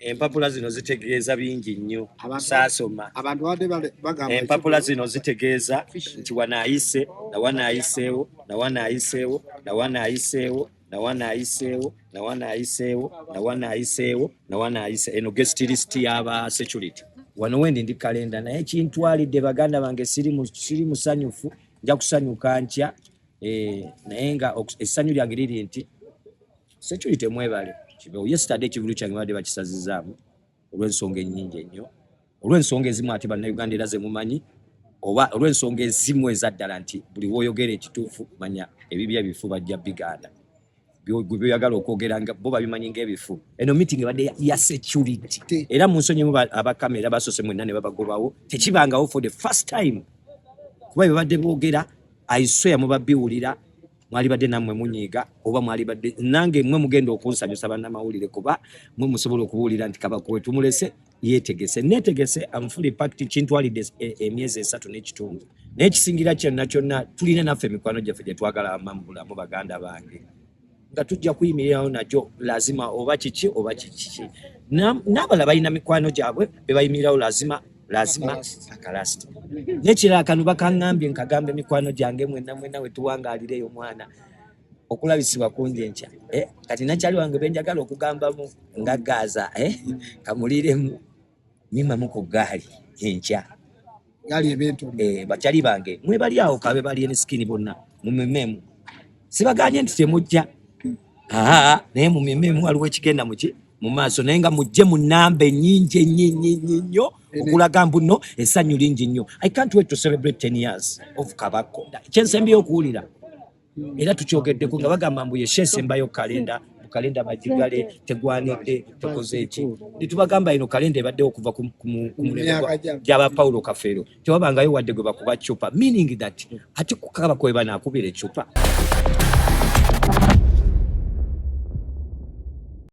Empapula zino zitegeeza bingi nnyo. Abantu- Saasoma. Abantu babadde bagamba Empapula zino zitegeeza nti wano ayise, na wano ayiseewo, na wano ayiseewo, na wano ayiseewo, na wano ayiseewo, na wano ayiseewo, na wano ayiseewo, na wano ayise. Eno guest list y'aba security. Wano wendi ndi kalenda, naye kintwalidde, baganda bange, siri musanyufu. Nja kusanyuka nkya, naye nga essanyu lyange liri nti security mwebale kibeewo. Yesterday ekivulu kyange babadde bakisazizaamu olw'ensonga ennyingi ennyo, olw'ensonga ezimu ate Bannayuganda era zemumanyi, oba olw'ensonga ezimu ezaddala nti buli woyogera ekituufu, manya ebibya ebifu bajja bigaana. Gwe byoyagala okwogera nga bo babimanyi ng'ebifu. Eno meeting ebadde ya security, era mu nsonyi emu abakamera basoose mwenna ne babagobawo. Tekibangawo for the first time, kuba bye babadde boogera, I swear, muba biwulira, mwali badde nammwe munyiiga, oba mwali badde nange mmwe mugenda okunsanyusa bannamawulire, kuba mwe musobola okubuulira nti Kabaka we tumulese yeetegese. Neetegese, am fully packed. Kintwalidde emyezi 3 n'ekitundu, naye ekisingira kyonna kyonna, tulina naffe emikwano gyaffe gye twagala ama mu bulamu, baganda bange, nga tujja kuyimirirawo nagyo lazima, oba kiki oba kikiki. N'abalala balina mikwano gyabwe be bayimirirawo lazima lazima paka last. Nekirala, kano bakaŋŋambye nkagambe mikwano gyange mwenna mwenna we tuwangaalireyo omwana okulabisibwa kungi enkya. Kati nakyali wange benjagala okugambamu nga Gaza, kamuliremu mimamu ku gaali enkya. Gaali ebintu. Bakyali bange mwebali awo, kabe bali enisikini bonna mumememu. Sibaganye nti temujja, aa, naye mumememu, waliwo ekigenda muki mu maaso, naye nga mujje mu namba ennyingi ennyo ennyo ennyo ennyo okulaga mbu nno essanyu lingi nnyo. I can't wait to celebrate 10 years of Kabako. Kyensembyeyo okuwulira, era tukyogeddeko, nga bagamba mbu ye esembayo kalenda, kalenda bagigale, tegwanidde, tekoze eki. Netubagamba eno kalenda ebaddewo okuva ku mulembe Myaka gyaba Paulo Kafeero, tewabangayo wadde gwe bakuba cupa, meaning that ate ku Kabaka we banaakubira ecupa.